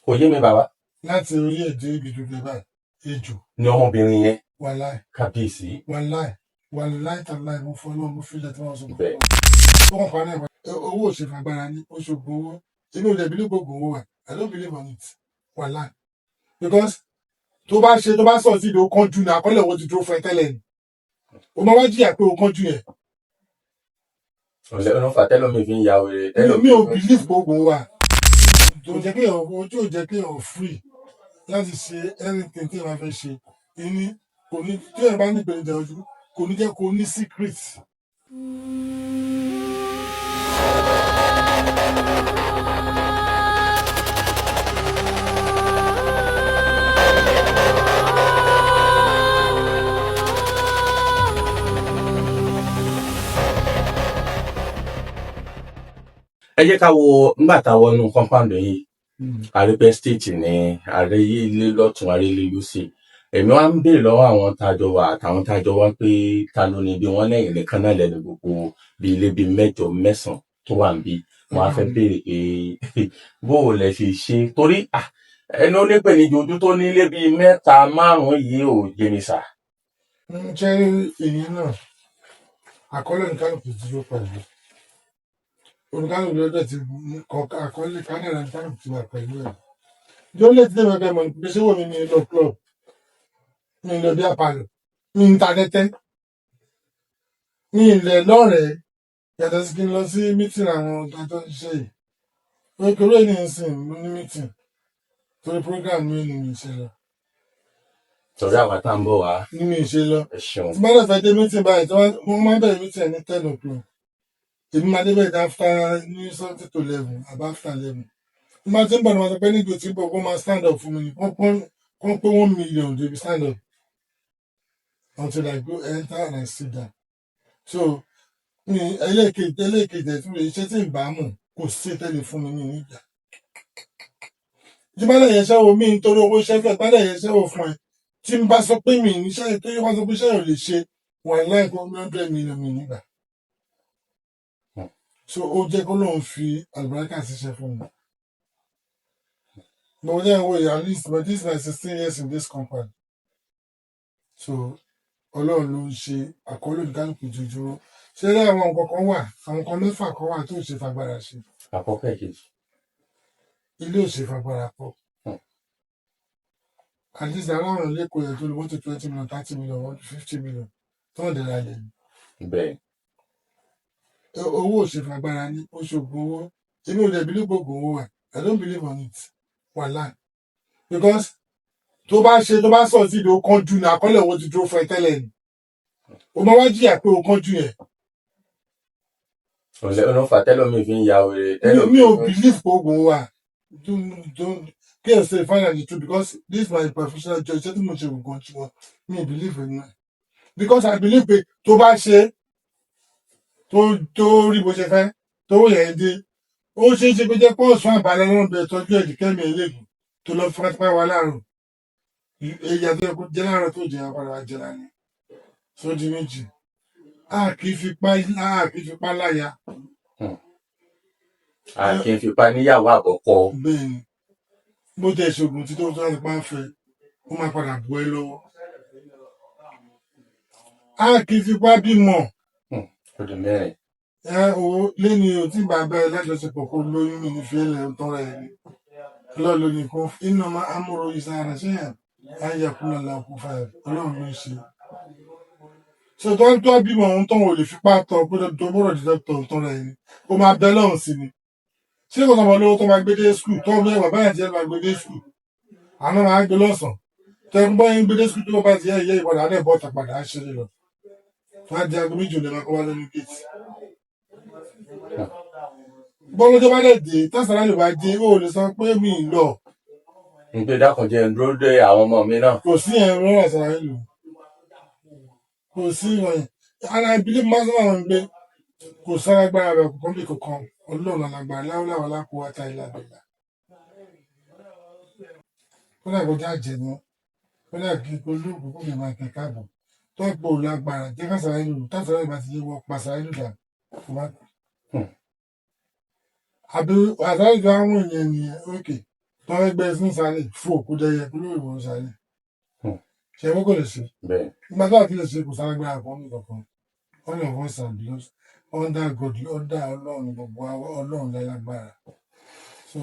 Kò yé mi, bàbá. Láti orí ẹ̀ dé ibi dúdú báyìí, ejò. Ni ọmọbìnrin yẹn? Wàláì. Kábíyèsí. Wàláì, wàláì tàláì, mo fọ́ náà, mo filẹ̀ tí wọ́n sọ. Bẹ́ẹ̀. Ó kàn pa náà, owó ò ṣe fagbára ní oṣoògùn owó. Èmi ò dẹ̀ believe gbogbo owó wà. I don't believe on it, wàláì, because tó bá ṣe, tó bá sọ̀ sí ìdó kánjú ní àkọọ́lẹ̀ owó ti dúró fún ẹ tẹ́lẹ̀ ni o máa wá jìyà pé o kánjú yẹn. Ọ̀lẹ́ ọ̀nà fàtẹ́lómi fi ń ya wèrè. Mi ò believe gbogbo wa tó jẹ́ kí èèyàn ojú ò jẹ́ kí èèyàn free láti ṣe anything tí èèyàn bá fẹ́ ṣe. Ìní kò ní tí èèyàn bá ní ìpèníjà ojú, kò ní jẹ́ kó ní secret. Ẹ jẹ́ ká wo nígbà tá a wọnú compound yìí, a rí pé estate ní, a rí ilé lọ́tún, a rí ilé lósì. Èmi wá ń béèrè lọ́wọ́ àwọn tá a jọ wà àtàwọn tá a jọ wá pé ta ló ní bí wọ́n lẹ́yìn nìkan náà lẹ́nu gbogbo bí ilé bíi mẹ́jọ mẹ́sàn-án tó wà níbí. Wọ́n á fẹ́ béèrè pé bó o lẹ ṣe ṣe, torí ẹni onípèníjà ojú tó nílé bíi mẹ́ta márùn-ún yìí ò yé mi sà. Ń jẹ́ ìyẹn náà, àkọọ́lẹ̀ oníkálukú ti dúró pẹ̀lú oníkálukú lọ́dọ̀ ti kọ àkọọ́lẹ̀ kádàrá, oníkálukú ti wà pẹ̀lú ẹ̀. Yóò lè ti dé bẹ́ẹ̀ mọ̀ pé ṣé wò mí, mi lọ club, mi lọ bí àpàlọ̀, mi ń ta tẹ́tẹ́, mi lẹ̀ lọ́rẹ̀ẹ́, yàtọ̀ sí kí n lọ sí meeting àwọn ọ̀gá tó ń ṣe yìí. Kékeré ní ìsìn, mo ní meeting torí program mi ní mi ṣe lọ. Torí àwa tá à ń bọ̀ wá. Ní mi ṣe lọ. Ẹ ṣeun. Tí bá dẹ̀ fẹ́ dé meeting báyìí, tí wọ́n máa ń bẹ̀rẹ̀ meeting ní 10 o'clock, èmi máa débẹ̀ ní after, ní something to 11 àbá after 11. Tí máa ti ń bọ̀ ní wọ́n sọ pé nígbà tí ń bọ̀, kó máa stand up fún mi ní kán pé 1 million dey be stand up until I go enter and I sit down. So mi ẹlẹ́ẹ̀kejì, ẹ̀tún rẹ̀, iṣẹ́ tí ń bá mọ̀ kò sí tẹ́lẹ̀ fún mi ní nígbà tí bá dẹ̀ yẹsẹ́ wo mi nítorí owó iṣẹ́ fẹ́ bá dẹ̀ yẹsẹ́ wo fún ẹ, tí n bá sọ pé mi níṣẹ́ tó yẹ wá sọ pé iṣẹ́ ò lè ṣe, wà láìpẹ́ 100 million mi nígbà. So ó jẹ́ kó lóun fi àlùbáríkà ṣiṣẹ́ fún mi. But then wait, at least, but this is my 16 years in this company. So Ọlọ́run ló ń ṣe àkọọ́lẹ̀ oníkálukú jojúmọ́. Ṣé rí àwọn nǹkan kan wà, àwọn nǹkan mẹ́fà kan wà tó ṣe fagbára ṣe. Àkọ́kọ́, ẹ̀kejì. Ilé ò ṣe fagbára kọ́. At least aláwọn ilé kò yẹ tó lè mọ́tò 20 million, 30 million, 150 million tó ń dẹ̀ra lẹ̀. Bẹ́ẹ̀. Owó ò ṣe fagbára ní oṣoògùn owó. Èmi ò dẹ̀ believe gbogbo owó wà. I don't believe on it, wàláì, because tó bá ṣe, tó bá sọ̀ sí ìdó kánjú ní àkọọ́lẹ̀ owó ti dúró fún ẹ tẹ́lẹ̀ ni o máa wá jìyà pé o kánjú yẹn. Ọ̀lẹ́ ọ̀nà fàtẹ́lómi fi ń ya wèrè. Mi ò believe gbogbo wà. Don't kí ẹ say find out the truth, because this is my professional job. Iṣẹ́ tí mo ṣe gbọ̀ngàn tí wọn mi ò believe in it, because I believe pé tó bá ṣe tó rí bó ṣe fẹ́ tó yẹ dé, ó ṣeé ṣe kó jẹ́ pé ọ̀sán àbálẹ̀ lọ́nà bẹ̀rẹ̀ tọ́jú ẹ̀dì kẹ́mi ẹlẹ́gùn tó lọ fún pátápátá wa láàrùn èyí àti ẹ̀kọ́ jẹ́ láàárọ̀ tó jẹ́ apàdà wa jẹ́ lánàá só di méjì. A kì í fipá láya. A kì í fipá níyàwó àkọ́kọ́. Bẹ́ẹ̀ ni. Bó tẹ̀ ṣoògùn tí tó tó láti pa ń fẹ́, ó máa padà bù ẹ́ lọ́wọ́. A kì í fipá bímọ. Ó di mẹ́rin. Ẹ o lẹ́ni o tí bàbá ẹ lájọṣepọ̀ kó lóyún mi ní fiẹ́lẹ̀ tọrọ ẹ ní Ọlọ́run ló ní kó iná máa amúrò ìsára ṣéyàn ayé kúnlẹ̀ làkú fà. Ọlọ́run ló ń ṣe. So tó ń tó bímọ òun tó ò lè fipá tọ gbọ́dọ̀ tó gbọ́dọ̀ di dókítà òun tọrọ ẹ ní ó máa bẹ lọ́hùn sí ni. Ṣé kò sọmọ lówó tó máa gbé dé school, tó ń bẹ bàbá àti ẹ máa gbé dé school, àná máa gbé lọ́sàn tẹkun bọ́ yín gbé dé school, tó bá ti yẹ ìyá ìpadà á dẹ̀ bọ́ padà á ṣeré lọ fún àdí aago 2 ò lè máa kọ́ wá lẹ́nu géètì. Bọ́lọ́jọ́ bá dẹ̀ dé, tásánà lè bá dé, ó lè sọ pé mi ì lọ. Ń gbé dákun jẹ́ ń dúró dé àwọn ọmọ mi náà. Kò sí ẹ̀ rọrùn àṣàrà ìlú, kò sí ìwọ̀nyẹn. Ara ìbílẹ̀ máa ń sọ̀rọ̀ pé kò sára agbára rẹ̀ kò kàn bí kankan. Ọlọ́run alágbára láwùláwà lápò wáta ilà bẹ̀là. Kódà kó já jẹ ní, kódà kí olóògùn kó lè máa kẹ káàbọ̀ tó pọ̀ lágbára jẹ́ kásàrà ìlú tásàrà ìbá ti yé wọ́n pa sàrà ìlú dà kó má. Àbí àsàrà ìlú àwọn èèyàn nìyẹn. Ok, Tó fẹ́ gbé sínú sáré fò kó jẹyẹ kó lórí ìwọ̀n sáré. Ṣe é kó lè ṣe? Bẹ́ẹ̀. Nígbà tó àti lè ṣe, kò sálágbára kan ní kankan. All of us are belongs under God, under Ọlọ́run, gbogbo wa, Ọlọ́run lálágbára. So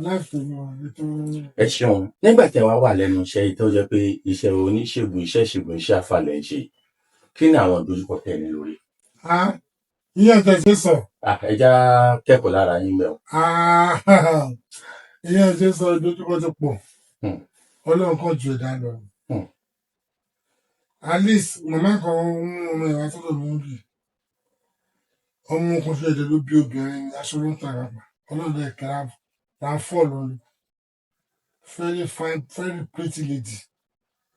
life tèmi ò rí tó. Ẹ ṣeun. Nígbà tí ẹ wá wà lẹ́nu iṣẹ́ yìí, tó jẹ́ pé iṣẹ́ oníṣègùn, iṣẹ́ ìṣègùn, iṣẹ́ àfàlẹ̀ ń ṣe, kí ni àwọn ìdojúkọ tẹ́ ẹ ní lórí? Ah, ìyẹn tẹ̀ ṣe sọ. Ah, ẹ já kẹ́kọ̀ọ́ lára yín bẹ́ẹ̀ o. Ah, ìyẹn ṣe sọ, ìdojúkọ ti pọ̀. Ọlọ́run kan ju ẹ̀dá lọ. At least màmá kan mú ọmọ ìwà sọ́dọ̀ mi ń bì, ọmọ kan ṣe èdè ló bí, obìnrin ni, aṣọ ló ń tara pa. Ọlọ́run dẹ̀ kẹ́ra ra fọ́ lórí, very fine, very pretty lady.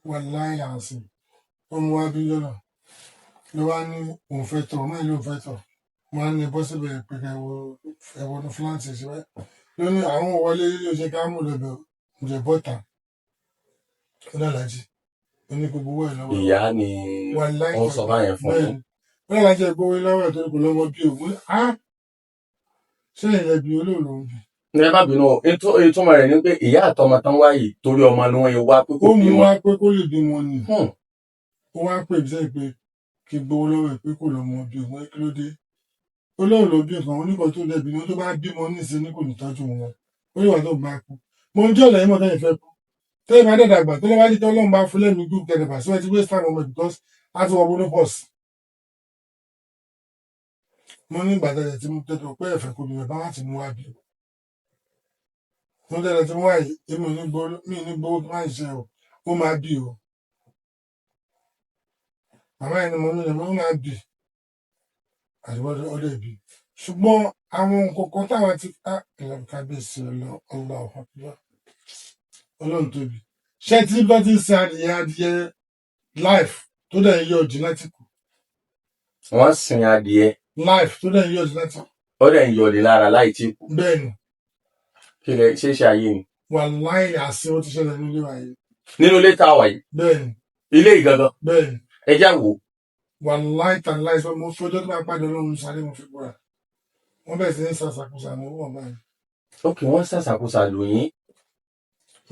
Wàláhì àṣì ọmọ wa bí lọ́nà ló wá ní òun fẹ́ tọ̀, ọmọ ìlú òun fẹ́ tọ̀. Wọ́n á ní bọ́ síbẹ̀ pé ẹ̀wọ̀n flat ṣe báyìí ló ní àwọn wọlé ilé oṣù ká mú lọ́bẹ̀ ǹjẹ́ bọ́tà. Ó dàlájì, ó ní gbogbo owó ẹ̀ lọ́wọ́. Ìyá ni Wàláhì. ó ń sọ báyẹn fún Bẹ́ẹ̀ yín? Ni, ó dàlájì, gbowó lọ́wọ́ ẹ̀ torí kò lọ́mọ bí òun á ṣé ìyẹn bí olóòlù ń bì. Ẹ má bínú o, ìtumọ̀ rẹ̀ ni pé ìyá àtọmọ tán wá yìí, torí ọmọ ni wọ́n yẹ wá pé kò Ó mú bímọ. wá pé kó lè bímọ ni. Ó wá pè mí sẹ́yìn pé kí n gbowó lọ́wọ́ ẹ̀ pé kò lọ́mọ bí òun. Kí ló dé? Ó lóun ló bí nǹkan oníkan tó dẹ̀bi ní tó bá bímọ nísìnyí ní kò ní tọ́jú wọn. Ó ní wà tó bá kú. Mo ń jẹ́ ọ̀nà yìí mọ̀ tẹ́yìn fẹ́ kú, tẹ́yìn bá dẹ̀dàgbà tó lọ́wọ́ jíjọ́ Ọlọ́run bá fún lẹ́nu group tẹ̀lé sí, wọ́n ti waste time ọmọ because a ti wọ menopause. Mo ní ìgbà tẹ̀lé tí mo tẹ̀lé pé ẹ̀fẹ̀ kò bímọ bá wà tí mo wá bí mo tẹ̀lé tí mo wá yìí, èmi ò ní gbowó, mi ò ní gbowó kí n má ṣiṣẹ́ o. Ó máa bí o. Màmá yẹn ni mo ní ó máa bì àti ọdẹ bí, ṣùgbọ́n àwọn nǹkan kan táwọn ti á ìlànà kábíyèsí Ọlọ́run, Ọlọ́run tóbi. Ṣé tí bá ti ń sin adìyẹ life tó dẹ̀ ń yọ genetic. Wọ́n sin adìẹ. Life tó dẹ̀ ń yọ genetic. Ó dẹ̀ ń yọlé lára láì tí kú. Bẹ́ẹ̀ ni. Kí lẹ ṣe é ṣe ayé ni? Wàláì àṣẹ ó ti ṣẹlẹ̀ nílé wa yìí. Nínú ilé tá a wà yìí? Bẹ́ẹ̀ ni. Ilé ìgangan? Bẹ́ẹ̀ ni. Ẹ já wò ó. Wàláì tàláì sọ, mo fọjọ́ tó máa pàdé Ọlọ́run sáré, mo fi búra. Wọ́n bẹ̀rẹ̀ sí ní sàṣàkóso àwọn owó báyìí. Ókè, wọ́n ṣàṣàkóso lù yín.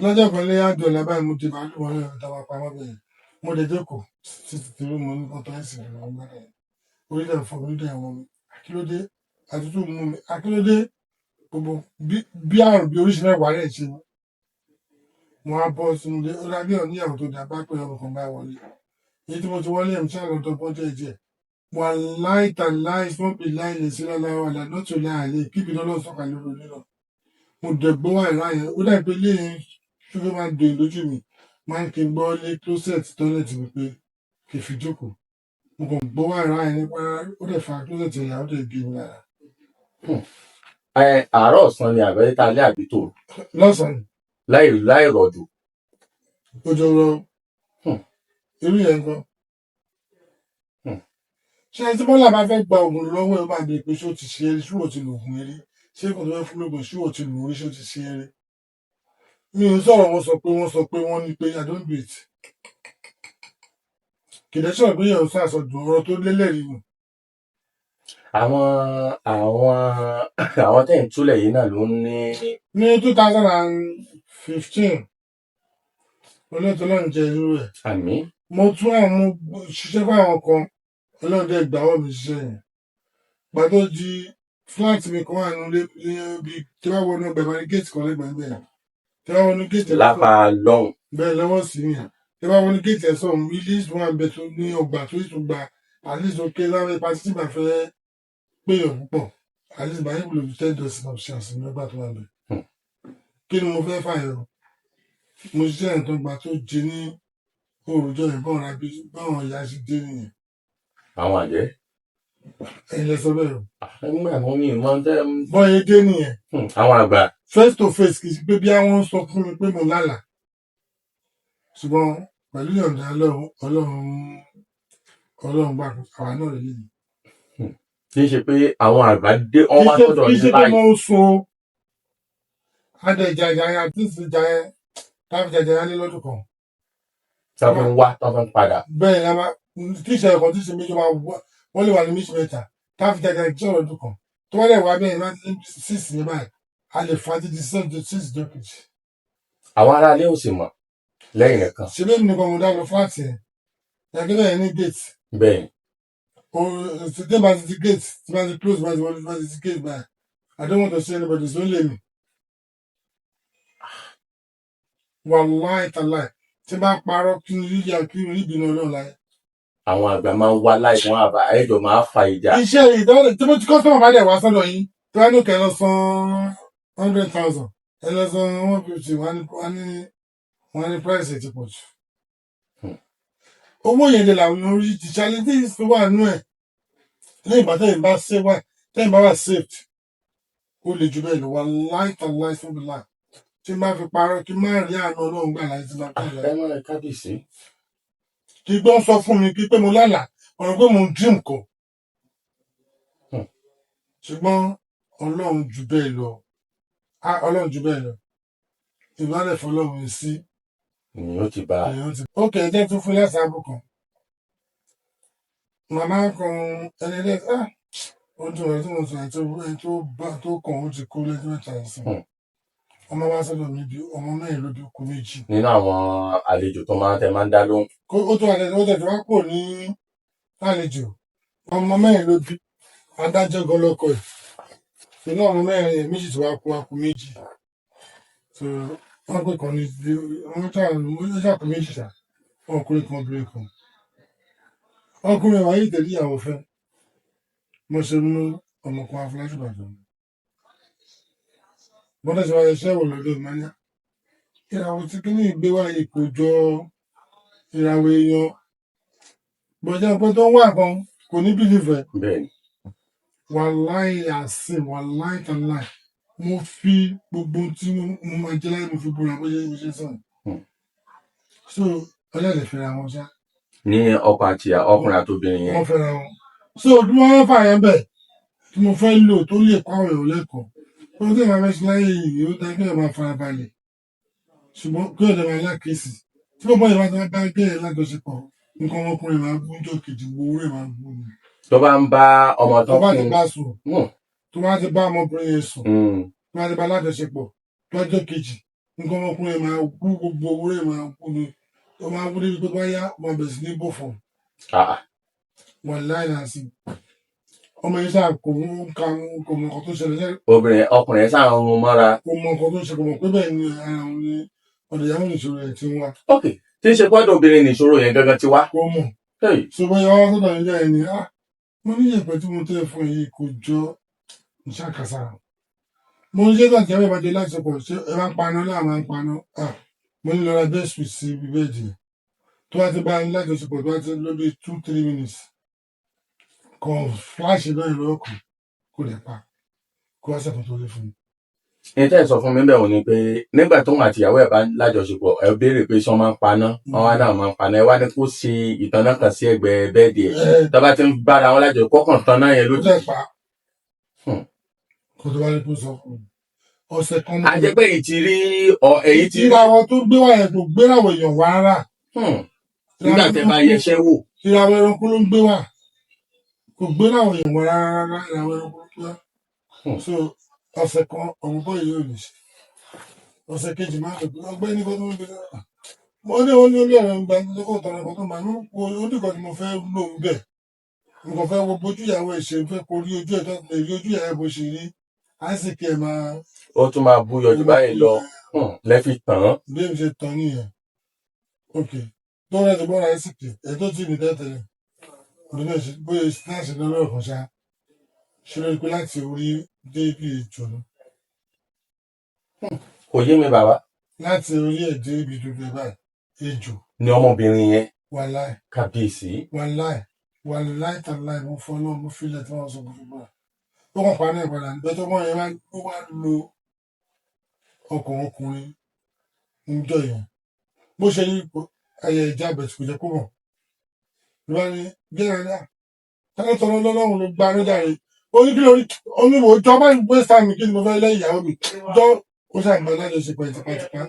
Lọ́jọ́ kan lé àjọ lábáyé, mo di màálù wọn lẹ́nu táwa pamọ́ bẹ́ẹ̀. Mo dé jókòó títí tí mo ní ọtọ ẹ̀sìn rẹ̀ wọ́n gbọ́dọ̀ orílẹ̀ fọ́ mi dẹ̀ wọ́n mi. Akílódé àtútù mú mi, akílódé gbogbo bí àrùn bí oríṣi mẹ́wàá rẹ̀ ṣe mí. Mo á bọ́ sínú ilé, ó dàbí ọ̀ níyàwó tó dà bá pé ọmọ kan bá wọlé èyí tí mo ti wọlé ẹ̀mí sáà lọ́dọ̀ bọ́ díẹ̀ díẹ̀. Wàláì tàláì fún bí láì lè sí lọ́la wà lánàá tó láàlẹ́ kíbi lọ́lọ́ sọ̀kalẹ̀ lórí onílọ. Mo dẹ̀ gbọ́ wà láyẹn, ó dà pé ilé yẹn tó fẹ́ máa dè lójú mi, máa ń kí n gbọ́ lé closet toilet mi pé kì í fi jókòó. Mo kàn gbọ́ wà láyẹn nípa ó dẹ̀ fa closet yẹn, ó dẹ̀ gé mi lára. Ẹ àárọ̀ ọ̀sán ni àbẹ́ta alẹ́ àbí tòru? Lọ́sàn-án. Láì rọ̀jò? Òjò rọ. Irú yẹn gan. Ṣé tí Bọ́lá bá fẹ́ gba oògùn lọ́wọ́ ẹ̀, ó máa bèèrè pé ṣé ó ti ṣe é rí, ṣé ó ti lo oògùn rí, ṣé kò tó fẹ́ fún lóògùn, ṣé ó ti lò ó rí, ṣé ó ti ṣe é rí. Mi ò sọ̀rọ̀, wọ́n sọ pé, wọ́n sọ pé, wọ́n ní pé I don't do it. Kìdẹ́ sọ̀rọ̀ pé yẹn ò sọ àsọdùn ọ̀rọ̀ tó lélẹ̀rí nù. Àwọn tẹ̀ ń túlẹ̀ yìí náà ló ń ní. Ní 2015, olóòtú, Ọlọ́run jẹ irú ẹ̀. Àmì. Mo tún àwọn, mo ṣiṣẹ́ fún àwọn kan, Ọlọ́run dẹ̀ gbà wọ́ mi ṣiṣẹ́ yẹn. Gbà tó di flat mi kan wà nílé níbi tí wọ́n wọnú ọgbà ìbáni gate kan lẹ́gbẹ̀ẹ́ bẹ́ẹ̀, tí wọ́n wọnú gate ẹ̀ Lápá lọ́hùn. Bẹ́ẹ̀, lọ́wọ́ sí mi, tí wọ́n wọnú gate ẹ̀ sọ̀rọ̀, ilé ìtura wọn bẹ tó ní ọgbà tó ìtún gba at least ó kéré láwọn ipa tí màá fẹ́ péyàn púpọ̀, at least màá nílò 10 dozen of chairs ní ọgbà tó wà bẹ́ẹ̀. Kí ni mo fẹ́ fàyọ? Mo ṣiṣẹ́ ẹ̀ tó gba tó jí ní òrùjọ yẹn, báwọn rabi báwọn ìyá ṣe dé nìyẹn. Àwọn àjẹ́? Ẹ̀yin lẹ sọ bẹ́ẹ̀ o. Nígbà wọn ní ìmọ̀ tẹ́. Bọ́n yẹn dé nìyẹn. Àwọn àgbà. Face to face, kì í ṣe pé bí àwọn sọ fún mi pé mo lálàá, ṣùgbọ́n pẹ̀lú ìyọ̀ǹda Ọlọ́run, Ọlọ́run gbà àwa náà lè yìí. Kì í ṣe pé àwọn àgbà dé, wọ́n wá sọ́dọ̀ Kì í yín ṣe pé báyìí. mo ń sun o, adẹ̀jàjà yẹn àti ìsìnjà yẹn táfi jàjà yẹn lé lọ́dún kan. Tí wọ́n fi ń wá, tí wọ́n fi ń padà. Bẹ́ẹ̀ ni, a máa tí ìṣẹ̀lẹ̀ kan tí ìṣe méjì máa wá, wọ́n lè wà ní méjì mẹ́ta táfi jàjà jẹ́ ọdún kan tó wọ́n lè wá bẹ́ẹ̀ láti six ní báyìí. A lè fa títí 7 to 6 ìjọ kejì. Àwọn aráalé ò sì mọ̀ lẹ́yìn nìkan? Ṣe bẹ́ẹ̀ nìkan mo dá lọ flat yẹn, yàgẹ́dẹ̀ yẹn ní gate. Bẹ́ẹ̀. O tí bá ti ti gate, tí bá ti close, bá ti wọlé, tí bá ti ti gate báyìí, I don't want to see anybody, it's only me. Wàláì tàláì, tí bá parọ́, kí n rí yíyá, kí n rí ìbínú Ọlọ́run láyé. Àwọn àgbà máa ń wá láì wọn àbá ẹjọ máa fa ìjà. Iṣẹ́ ìdánwò tí mo ti customer bá dẹ̀ wá sọ́dọ̀ yín, tí wọ́n á ní kẹ́ ẹ lọ san 100,000, ẹ lọ san 150, wọ́n á ní price ẹ̀ ti pọ̀ jù. Owó yẹn dẹ̀ làwọn orí ti challenges tó wà nínú ẹ̀. Lẹ́yìn ìgbà tẹ́yìn bá ṣe wà, tẹ́yìn bá wà saved, ó lè jù bẹ́ẹ̀ lọ. Wà láì tàláì fún mi láì tí n bá fi parọ́, kí n má rí àánú Ọlọ́run gbà láì tí n bá kọ́ láì. Ẹ mọ̀ kábíyèsí. Kí gbọ́n sọ fún mi kí pé mo lálàá ọ̀rọ̀ pé mo ń dream kọ. Ṣùgbọ́n Ọlọ́run jù bẹ́ẹ̀ lọ. Ah, Ọlọ́run jù bẹ́ẹ̀ lọ. Ìbálẹ̀ fọlọ́run sí. Ni ó ti bá a. Èèyàn ti. Ó kẹ̀ jẹ́ tún fún lẹ́sàn-án kan. Màmá kan ẹni lẹ́, ah, ó dùn ẹ̀ tí mo sọ, ẹni tó bá tó kàn ó ti kú lẹ́jọ́ 3 yìí sìn. Ọmọ wá sọ́dọ̀ mi, bí ọmọ mẹ́rin ló bí, kú méjì. Nínú àwọn àlejò tó máa ń tẹ máa ń dá lóhùn. Kó ó tó àlejò, ó tẹ̀ wá kúrò ní àlejò. Ọmọ mẹ́rin ló bí, adájọ́ gan lọ́kọ ẹ̀. Inú ọmọ mẹ́rin yẹn, méjì tí wàá kú, wá kú méjì. So wọ́n pè kan ní wọ́n ṣàkó méjì ṣá, ọkùnrin kan, obìnrin kan. Ọkùnrin wa yìí tẹ̀lé ìyàwó fẹ́. Mo ṣe mú ọmọ kan afọláṣí Ìbàdàn. Bọ́dọ̀ ṣe wáyé iṣẹ́ wò lọ́dọ̀ mania. Ìràwọ̀ tí kíní ìgbé wá yìí kò jọ ìràwọ̀ èèyàn. Bọ̀dé pé tó ń wà kan kò ní believe ẹ̀. Bẹ́ẹ̀ ni. Wàláì àsìm, wàláì tàláì. Mo fi gbogbo ohun tí mo máa jẹ́ láyé, mo fi búra bó ṣe mo ṣe sọ̀rọ̀. So ọlọ́dẹ fẹ́ra wọn ṣá. Ní ọkọ àti ọkùnrin àti obìnrin yẹn. Wọ́n fẹ́ra wọn. So bí wọ́n fà yẹn bẹ̀ tí mo fẹ́ lò tó lè kọ́ àwọn èèyàn lẹ́kọ̀ọ́. Ohun tí ìwà fẹ́ ṣe láyé yìí, ó dá kí ẹ̀ máa farabalẹ̀. Ṣùgbọ́n kí ọ̀dẹ̀ máa lákèésì. Tí bọ́bọ́ yẹn bá ti bá gbé ẹ̀ lájọṣepọ̀, nǹkan ọmọkùnrin máa gún jọ kejì, wo orí ẹ̀ máa gún ni. Tó bá ń bá ọmọ Tó tó bá ti fún bá sùn, tó bá ti bá ọmọbìnrin yẹn sùn, tó bá ti bá lájọṣepọ̀ lọ́jọ́ kejì, nǹkan ọmọkùnrin máa gún, gbogbo orí ẹ̀ máa gún ni. Ó máa wú débi pé tó bá yá, ó máa bẹ̀rẹ̀ sí ní bò fún un. Ah, ah. Wàláì làásì. Ọmọ yẹn ṣáà kò mú ka, kò mọ nǹkan tó ṣẹlẹ̀ ṣe. Obìnrin ọkùnrin yẹn sáà ń rún mọ́ra. Kò mọ nǹkan tó ṣe, kò mọ̀ pé bẹ́ẹ̀ ni ara òun ni ọ̀dọ̀ ìyàwó ìṣòro ẹ̀ ti ń wá. Ok, tí ń ṣe gbọ́dọ̀ obìnrin nìṣòro yẹn gangan ti wá. Kò mọ̀. Hey. So bóyá wá sọ́dọ̀ ilé ẹ̀ ni, ah, mo ní ìyẹ̀pẹ̀ tí mo tẹ́ fún yìí kò jọ ìṣàkàsàrà. Mo ní ṣé láti ẹ̀rọ ìbàjẹ́ láti sọpọ̀, ṣé ẹ máa ń paná láà máa ń paná? Ah, mo ní lọ ra best suite sí ibi bẹ́ẹ̀dì yẹn. Tó bá ti bá ní lájọṣepọ̀, tó bá ti lọ bí 2-3 minutes kan, flash náà lọ́wọ́ kan kò lè pa kó wá sẹ́kùn tó lé fún mi. Ní tẹ́ ẹ̀ sọ fún mi bẹ́ẹ̀ wò ni pé nígbà tóun àti ìyàwó ẹ̀ bá lájọṣepọ̀, ẹ béèrè pé sọ máa ń paná, wọn wá náà máa ń paná, ẹ wá ní kó ṣe ìtanná kan sí ẹ̀gbẹ́ bẹ́ẹ̀dì ẹ̀. Tó bá ti ń bára wọn lájọṣepọ̀, kọ́kàn tanná yẹn Ó lójijì. dẹ̀ pa. Kó tó wá ní kó sọ fún mi ọ̀sẹ̀ kan A jẹ́ pé èyí ti rí ọ, èyí ti rí. Ìràwọ̀ tó gbé wá yẹn kò gbérawọ̀ èèyàn wá rárá. Nígbà tẹ́ bá yẹsẹ́ wò. Ìràwọ̀ ẹranko ló ń gbé wá, kò gbérawọ̀ èèyàn wá rárá rárá, ìràwọ̀ ẹranko ló ń gbé wá. So ọ̀sẹ̀ kan ọ̀hún bọ́ yìí ò lè ṣe. Ọ̀sẹ̀ kejì máa ń lò ọgbẹ́ni kan tó ń gbé mo ní ó ní olú ẹ̀rọ ń gba tó kò tọrọ nǹkan tó máa ń ó ní nǹkan tí mo fẹ́ lò ń bẹ̀. Mo kàn fẹ́ wo bójú ìyàwó ẹ̀ ṣe, fẹ́ kó rí ojú ẹ̀ tó lè rí ojú ìyàwó ẹ̀ bó ṣe rí, á sì kí ẹ máa. Ó tún máa bú yọjú báyìí lọ. Lẹ́fi tàn án. Bí èmi ṣe tán nìyẹn. Ok, tó rẹ̀ tó bọ́ra ẹ̀ sì kì ẹ̀ tó tì mí tẹ́tẹ̀lẹ̀ bí náà ṣe bóyá náà ṣe lọ́rọ̀ kan ṣá ṣe lórí pé láti orí dé ibi ìjọ̀nù. Kò yé mi, bàbá. Láti orí ẹ̀ dé ibi dúdú ẹ̀ báyìí, ejò. Ni ọmọbìnrin yẹn. Wàláì. Kábíyèsí. Wàláì, wàláì tàláì, mo fọ́ náà, mo filẹ̀ tí wọ́n sọ mo fi bọ́ra, ó kàn pa náà padà nígbà tó mọ̀ yẹn wá, ó wá lo ọkàn ọkùnrin níjọ́ yẹn bó ṣe rí ẹyẹ ìjà bẹ̀tù kò jẹ́ kó mọ̀ ló bá ní gẹ́gẹ́ náà tẹ́lẹ̀ tọ́lọ́ lọ́lọ́run ló gba ló dàrí. Ó ní kí lórí oníwò jọ bá ń waste time, kí ni mo fẹ́ lẹ́yìn ìyàwó mi jọ. Ó ṣàgbà lájọṣepọ̀ ẹ̀ tipátipá,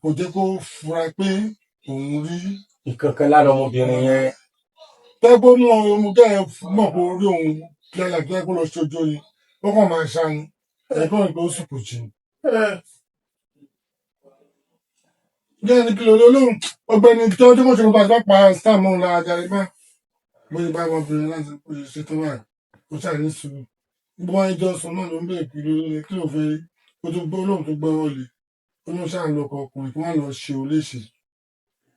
kò jẹ́ kó fura pé òun rí ìkankan lára ọmọbìnrin yẹn. Tẹ́gbó mú ọmọ gẹ́gẹ́ mọ̀ pé orí òun lẹ́la kí ẹ kó lọ ṣojú ni, ó kàn máa ṣá ni ẹ̀kọ́ rẹ̀ pé ó sùn kò jìn. Jẹ́ ní kí lóore olóhùn ọgbẹ́ni tí wọ́n tí kò ṣe kó bá pa star mọ́ òun lára jáde má. Bóyá bá ọmọbìnrin láti kó ṣe ṣe tó báyìí, ó ṣàní sùúrù. Gbogbo wọn jọ sùn náà ló ń bèèrè kí lóore kí ló fẹ́ rí. Ó tún gbọ́ olóhùn tó gbọ́ ọ̀lẹ̀. Ó ní ó ṣáà ń lọ ọkọ̀ ọkùnrin kí wọ́n lọ ṣe òun léṣe.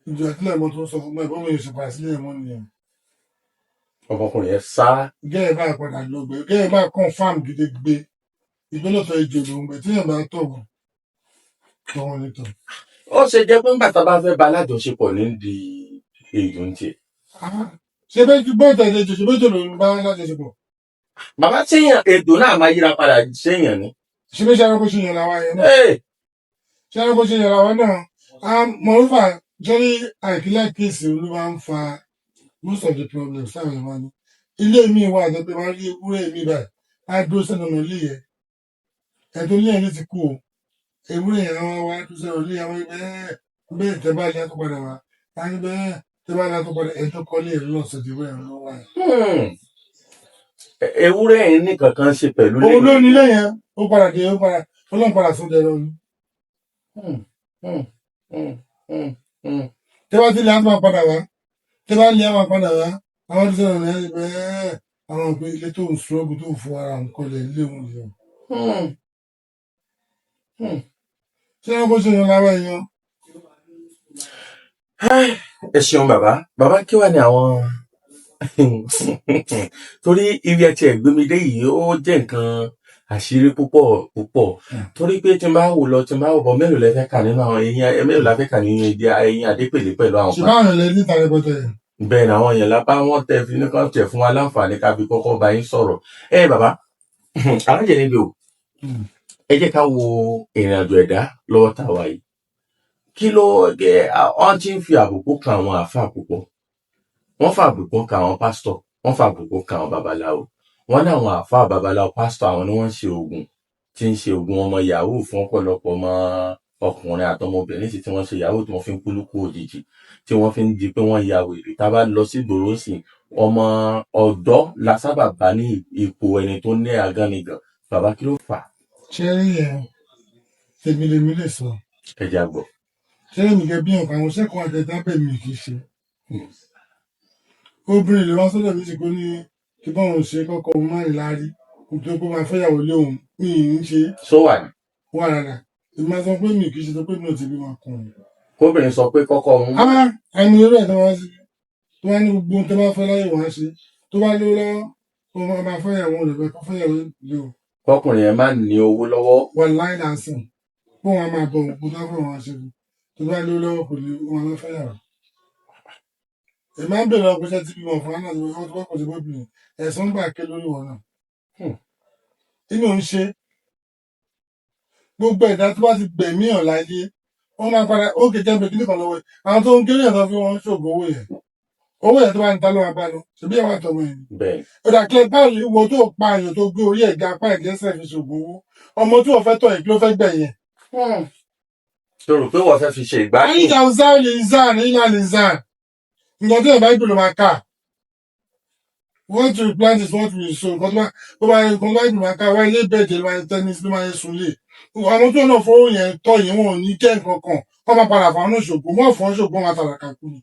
Ìjọ àtìlẹ́ mọ́ tó ń sọ fún mi, ẹ̀gbọ́n mi ò sì padà sílé ẹ̀mọ́ nìyẹn. Ọmọkùnrin yẹn sá. Gẹ́gẹ́ bá padà lọ gbẹ, gẹ́gẹ́ bá confam gidigbe. Ìgbélọ́tọ̀ ejò lòún gbẹ tí èèyàn bá tọ̀ wọ́n. Tọ̀wọ́n ni tọ̀. Ó ṣe jẹ́ pé ńgbà tá a bá fẹ́ bá alájọṣepọ̀ ní di èyí ń tiẹ̀. Ah, ṣe bẹ́ẹ̀ ju bọ́ọ̀tà ejò ṣe bẹ́ẹ̀ jò lòún bá lájọṣepọ̀. Bàbá, séèyàn ètò náà máa yíra padà séèyàn ni? Ṣe bẹ́ẹ̀ ṣe ẹranko ṣe yàn làwa yẹn náà. Ee, Ṣé ẹranko ṣe yàn làwa náà. Ah, moreover, jẹ́rí àìkílẹ̀ kéèsì ló máa ń fa most of the problems táwọn èèyàn máa ní. Ilé mi wà tó pé máa rí ewúrẹ́ mi báyìí, á dúró sẹ́nu ọ̀nà ilé yẹn. Ẹ̀ tó ní ẹni ti kú o. Ewúrẹ́ yẹn á wá dúró sẹ́nu ilé yẹn, wọ́n ní bẹ́ẹ̀ bẹ́ẹ̀ tẹ́ bá lé á tó padà wá. Á ní bẹ́ẹ̀ tẹ́ bá lé á tó padà ẹ̀ tó kọ́lé ẹ̀ lọ́sẹ̀ tí ewúrẹ́ yẹn lọ́wọ́ yẹn. Ewúrẹ́ yẹn ní kankan ṣe pẹ̀lú Òun ló ní ilé yẹn, ó padà dé, ó padà, Ọlọ́run padà sóde ẹ̀rọ ni. Tẹ́ bá ti lé á tó máa padà wá. Tẹ́ bá lé á máa padà wá. Àwọn tó sọ̀rọ̀ ní bẹ́ẹ̀ àwọn òpin ilé tó ń struggle tó ń fún ara òun kọlẹ̀ ilé òun yẹn. Ṣé ẹranko ṣe yàn lára èèyàn? Ẹ ṣeun bàbá. Bàbá, kí wàá ní àwọn torí ibi ẹ tiẹ̀ gbé mi dé yìí, ó jẹ́ nǹkan àṣírí púpọ̀ púpọ̀, torí pé tí n bá wò lọ, tí n bá wò bọ̀, mélòó lẹ fẹ́ kà nínú àwọn eyín, mélòó la fẹ́ kà nínú èdè eyín Adépèlé pẹ̀lú àwọn Ṣe kan. báwọn ilẹ̀ níta rẹpẹtẹ yẹn? Bẹ́ẹ̀ ni àwọn yẹn lábá wọn tẹ fi ní kàn tẹ fún wa láǹfààní ká fi kọ́kọ́ bá yín sọ̀rọ̀. Ẹ bàbá alájẹ níbi o, ẹ jẹ́ ká wo ìrìn àjò ẹ̀dá lọ́wọ́ tá a wà yìí. Kí ló ẹ wọ́n ti ń fi àbùkù kan àwọn àáfàá púpọ̀, wọ́n fa àbùkù kan àwọn pásítọ̀, wọ́n fa àbùkù kan àwọn babaláwo. Wọ́n ní àwọn àáfàá, babaláwo, pásítọ̀, àwọn ni wọ́n ń ṣe oògùn tí ń ṣe oògùn ọmọ yahoo fún ọ̀pọ̀lọpọ̀ ọmọ ọkùnrin àtọmọbìnrin sì tí wọ́n ṣe yahoo, tí wọ́n fi ń kú lókù òjijì, tí wọ́n fi ń di pé wọ́n ya wèrè. Tá a bá lọ sí ìgboro sí, ọmọ ọ̀dọ́ la sábà bá ní ipò ẹni tó ní agánigàn. Bàbá, kí ló fà á? Ṣé rí yẹn, tèmi lèmi lè sọ. Ẹ jẹ́ á gbọ́. Ṣé èmi gẹ́gẹ́ bí ọ̀kan àwọn iṣẹ́ kan àtẹ̀tẹ̀ bẹ̀ mi kì í ṣe. Obìnrin lè wá sọ́dọ̀ mi sí kó ní kí báwọn ṣe kọ́kọ́ òun má ní láárí nítorí pé ó máa fẹ́yàwó lé òun, mi ì ń ṣe. Sọ wà ní. Wà rárá, èmi máa sọ pé mi kì í ṣe tó pé mi ò ti bímọ ọkùnrin. Kóbìnrin sọ pé kọ́kọ́ òun. Ah, àìní irú ẹ̀ tó wá sí tó wá ní gbogbo ohun tó bá fẹ́ láyé wọ́n á ṣe, tó bá lówó lọ́wọ́ ó máa fẹ́yàwó rẹ̀ bẹ́ẹ̀ kó fẹ́yàwó lé o. Kọkùnrin yẹn má ní owó lọ́wọ́. Wà láì lásán bó wọn máa bọ̀ òkú tó fẹ́ wọn á ṣe fún tó bá lówó lọ́wọ́ kò ní wọn máa fẹ́yàwó. Èmi máa ń bèrè ọkùnrin ṣẹ́ ti bímọ fún wa náà tó bá kò sí bóbìnrin ẹ̀sùn gbà ké lórí wọn náà. Inú ń ṣe gbogbo ẹ̀dá tó bá ti gbẹ̀mí ọ̀ láyé wọ́n máa padà ó kéjẹ́ pé kíní kan lọ́wọ́ ẹ̀. Àwọn tó ń kéré ẹ̀ tó fi wọ́n ń ṣògùn owó yẹn, owó yẹn tó bá ń ta ló máa bá lọ ṣèbí àwọn àtọmọ yẹn ni. Bẹ́ẹ̀. Ó dà kílẹ̀ báyìí wo tó pa èèyàn tó gbé orí ẹ̀gá apá ẹ̀gẹ́sẹ̀ fi ṣògùn owó, ọmọ tí wọ́n fẹ́ tọ̀ yìí kí ló fẹ́ gbẹ̀yìn. Tó rò pé wọ́n fẹ́ fi ṣe ìgbádùn. Àyíjà ọ̀sán lè zan ìlà lè zan nǹkan tí ẹ̀ bá gbé ló máa kà. What we plant is what we sow. Nǹkan tó bá nǹkan tó bá gbé máa ká wá ilé bẹ́ẹ̀dì ló máa yẹ tennis ló máa yẹ sùn lé. Àwọn tó náà fowó yẹn tọ́ yìí wọn ò ní jẹ́ nǹkan kan, wọ́n máa padà fún àwọn ṣògùn, wọ́n fọ́n ṣògùn wọn àtàràkà kú ni.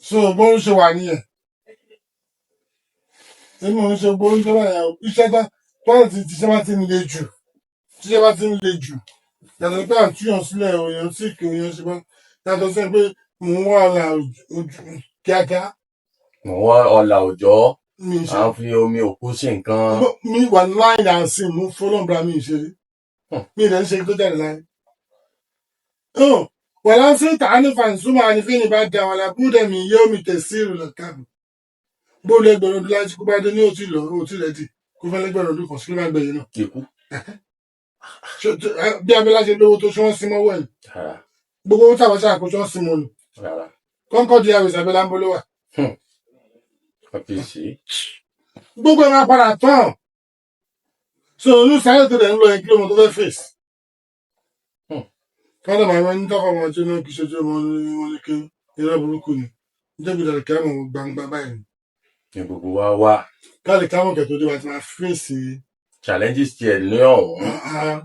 So bó ń ṣe wà nìyẹn, èmi ò ń ṣe bó ń ṣe báyẹn o. Iṣẹ́ tó tó ti tíṣẹ́ bá ti ń le jù, tíṣẹ́ bá ti ń le jù, yàtọ̀ sí pé à ń túyàn sílẹ̀ òyàn sí kí òyàn ṣe bá yàtọ̀ sí pé mò ń wá ọ̀la ojú kíákíá. Mò ń wá ọlà òjọ́. Mi ń ṣe. À ń fi omi òkú sí nǹkan. Mi wà láì dànsìn mú fọlọ́nbra mi ń ṣe rí. Mi ì lẹ́ ń ṣe tó jáde láyé. Wàlá sí tàánì fàǹsúmọ̀ ànífẹ́ ní bá da wàlá búdẹ̀ mi yóò mi tẹ̀sí ìrìnà káàbù. Bó lẹ́gbẹ̀rún ọdún láti kó bá dé ní òtí lọ òtí rẹ̀ dì kó fẹ́ lẹ́gbẹ̀rún ọdún kan sí ló máa gbẹ̀yìn náà. Ikú. Bí Abẹ́lá ṣe lówó tó ṣé wọ́n sin mọ́wọ́ ẹ̀? Rárá. Gbogbo owó tàwọn ṣàkóso wọ́n sin mọ́ ni. Rárá. Concord Airways Abẹ́lá ń bọ́ ló wà. Kábíyèsí. Gbogbo ẹ̀ máa padà tán. So inú sáré tó dẹ̀ ń lọ yẹn, kí ló mọ tó fẹ́ fèsì? Kọ́dọ̀ máa ń tọ́kọ̀ ọmọ tí ó náà kì í ṣojú ọmọ ní wọn ní kí irọ́ burúkú ni nítorí ìdàrú kí á mọ̀ gbangba báyìí. Ní gbogbo wa wà. Káàlì káwọn kẹ̀ tó dé wa ti máa fèsì. Challenges tiẹ̀ ní ọ̀hún. Ah.